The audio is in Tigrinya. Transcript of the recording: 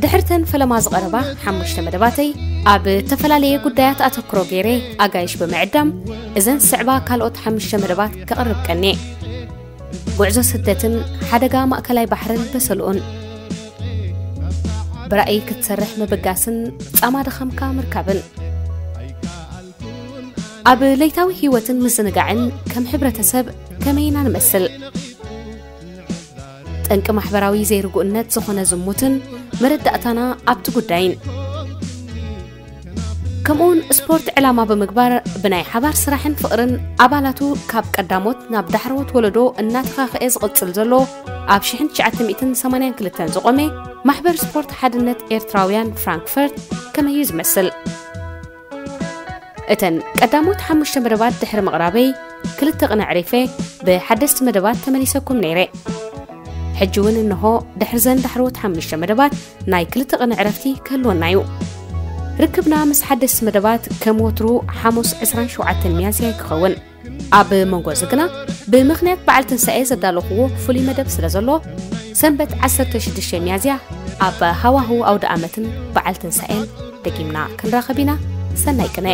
ድሕርተን ፈለማ ዝቐረባ ሓሙሽተ መደባተይ ኣብ ዝተፈላለየ ጉዳያት ኣተክሮ ገይረ ኣጋይሽ ብምዕዳም እዘን ዝስዕባ ካልኦት ሓሙሽተ መደባት ከቕርብ ቀንየ። ጉዕዞ ስደትን ሓደጋ ማእከላይ ባሕርን በሰልኡን፣ ብራእይ ክትሰርሕ ምብጋስን ጻማ ድኻምካ ምርካብን። ኣብ ለይታዊ ህይወትን ምዝንጋዕን ከም ሕብረተሰብ ከመይ ኢና ንመስል? ጠንቂ ማሕበራዊ ዘይርጉእነት ዝኾነ ዝሙትን መረዳእታና ኣብቲ ጉዳይን፣ ከምኡውን ስፖርት ዕላማ ብምግባር ብናይ ሓባር ስራሕን ፍቕርን ኣባላቱ ካብ ቀዳሞት ናብ ዳሕረዎት ወለዶ እናተኻኸኤ ዝቕጽል ዘሎ ኣብ ሽሕን ትሽዓተ ሚእትን ሰማንያን ክልተን ዝቖመ ማሕበር ስፖርት ሓድነት ኤርትራውያን ፍራንክፈርት ከመይ እዩ ዝመስል? እተን ቀዳሞት ሓሙሽተ መደባት ድሕሪ ምቕራበይ ክልተ ቅነ ዕሪፈ ብሓደስቲ መደባት ተመሊሰኩም ነይረ። ሕጂ እውን እንሆ ድሕሪ ዘን ዳሕረዎት ሓሙሽተ መደባት ናይ ክልተ ቅነ ዕረፍቲ ክህልወና እዩ። ርክብና ምስ ሓደስቲ መደባት ከም ወትሩ ሓሙስ ዕስራን ሸውዓተን ሚያዝያ ክኸውን። ኣብ መንጎ እዚ ግና ብምኽንያት በዓል ትንሳኤ ዘዳለኹዎ ፍሉይ መደብ ስለ ዘሎ ሰንበት ዓሰርተ ሽዱሽተ ሚያዝያ ኣብ ሃዋህው ኣውደ ኣመትን በዓል ትንሳኤን ደጊምና ክንራኸብ ኢና። ሰናይ ቅነ።